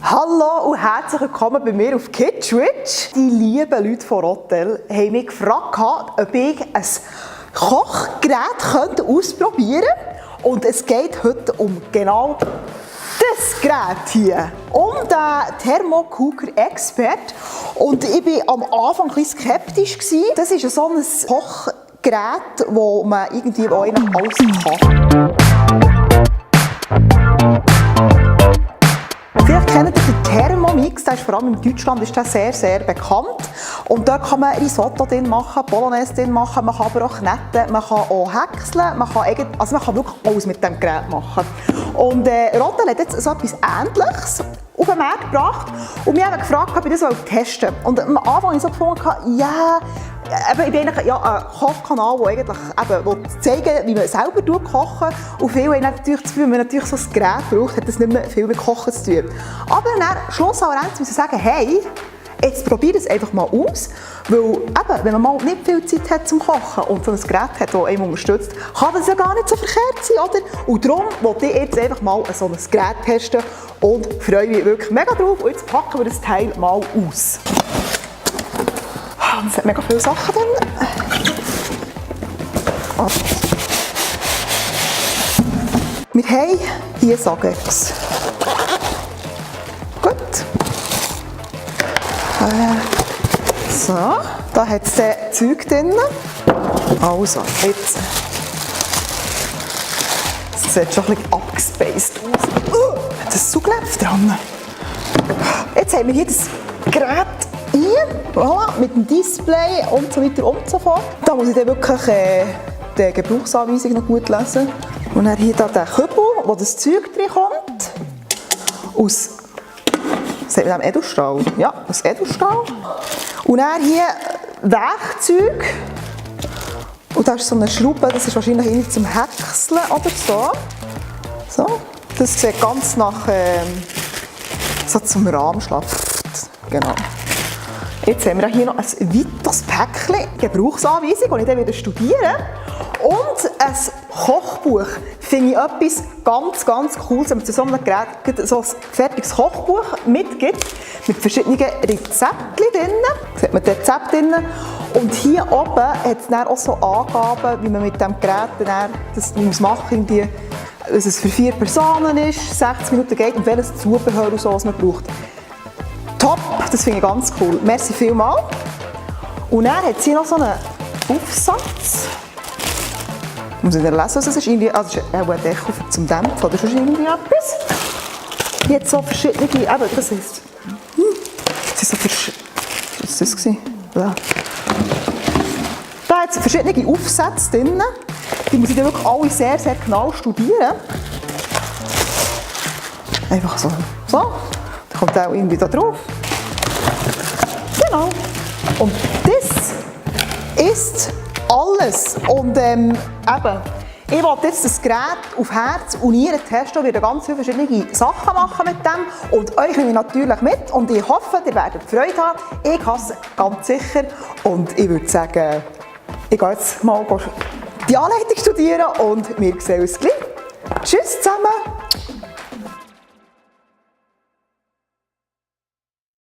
Hallo und herzlich willkommen bei mir auf Kidswitch. Die lieben Leute von Rotel haben mich gefragt, ob ich ein Kochgerät ausprobieren könnte. Und es geht heute um genau das Gerät hier. Um den Thermokuker Expert. Und ich war am Anfang ein bisschen skeptisch. Das ist so ein Kochgerät, wo man irgendwie auch alles kann. Vielleicht kennt ihr den Thermomix, der ist vor allem in Deutschland ist der sehr, sehr bekannt. Und dort kann man Risotto drin machen, Bolognese drin machen, man kann aber auch kneten, man kann auch häckseln, man kann wirklich alles mit dem Gerät machen. Und Rotel hat jetzt so etwas Ähnliches auf den Markt gebracht und mich haben gefragt, ob ich das testen will. Und am Anfang habe ich so gefunden, ja, ich bin eigentlich ein Kochkanal, der eigentlich zeigen, wie man selber kochen. Und viele haben natürlich das Gefühl, wenn man natürlich so ein Gerät braucht, hat das nicht mehr viel mit Kochen zu tun. Aber dann, schlussendlich müssen wir sagen, hey, jetzt probier es einfach mal aus. Weil wenn man mal nicht viel Zeit hat zum Kochen und so ein Gerät hat, das einem unterstützt, kann das ja gar nicht so verkehrt sein, oder? Und darum wollte ich jetzt einfach mal so ein Gerät testen und freue mich wirklich mega drauf. Und jetzt packen wir das Teil mal aus. Es hat mega viele Sachen drin. Wir haben hier Sagex. Gut. So, da hat es Zeug drin. Also, jetzt. Das sieht schon ein bisschen abgespaced aus. Hat ein Saugnäpf dran. Jetzt haben wir hier das Gerät. Hier, voilà, mit dem Display und so weiter und so fort. Da muss ich dann wirklich die Gebrauchsanweisung noch gut lesen. Und dann hier den Kübel, wo das Zeug drin kommt. Aus Edelstahl. Ja, aus Edelstahl. Und dann hier Werkzeug. Und da ist so eine Schraube, das ist wahrscheinlich irgendwie zum Häckseln oder so. So. Das sieht ganz nach so zum Rahmschlag. Genau. Jetzt haben wir hier noch ein weiteres Päckchen Gebrauchsanweisung, das ich dann wieder studieren. Und ein Kochbuch finde ich etwas ganz, ganz Cooles, wenn man zu so einem Gerät so ein fertiges Kochbuch mitgibt, mit verschiedenen Rezepten drin. Da sieht man die Rezepte drin. Und hier oben hat es dann auch so Angaben, wie man mit diesem Gerät dann das machen muss, dass es für 4 Personen ist, 60 Minuten geht und welches Zubehör und so, was man braucht. Top, das finde ich ganz cool. Merci vielmals. Und dann hat sie noch so einen Aufsatz. Muss ich dann lesen, was das ist? Also das ist ein Deckel zum Dämpfen oder sonst irgendwie etwas. Hier hat so verschiedene, das ist so was war das? Ja. Da hat es verschiedene Aufsätze drin. Die muss ich dann wirklich alle sehr, sehr genau studieren. Einfach so. So. Da kommt auch irgendwie da drauf. Genau. Und das ist alles. Und ich wollte jetzt das Gerät auf Herz und Nieren testen und werde ganz viele verschiedene Sachen machen mit dem. Und euch nehme ich natürlich mit. Und ich hoffe, ihr werdet Freude haben. Ich habe es ganz sicher. Und ich würde sagen, ich gehe jetzt mal die Anleitung studieren und wir sehen uns gleich. Tschüss zusammen.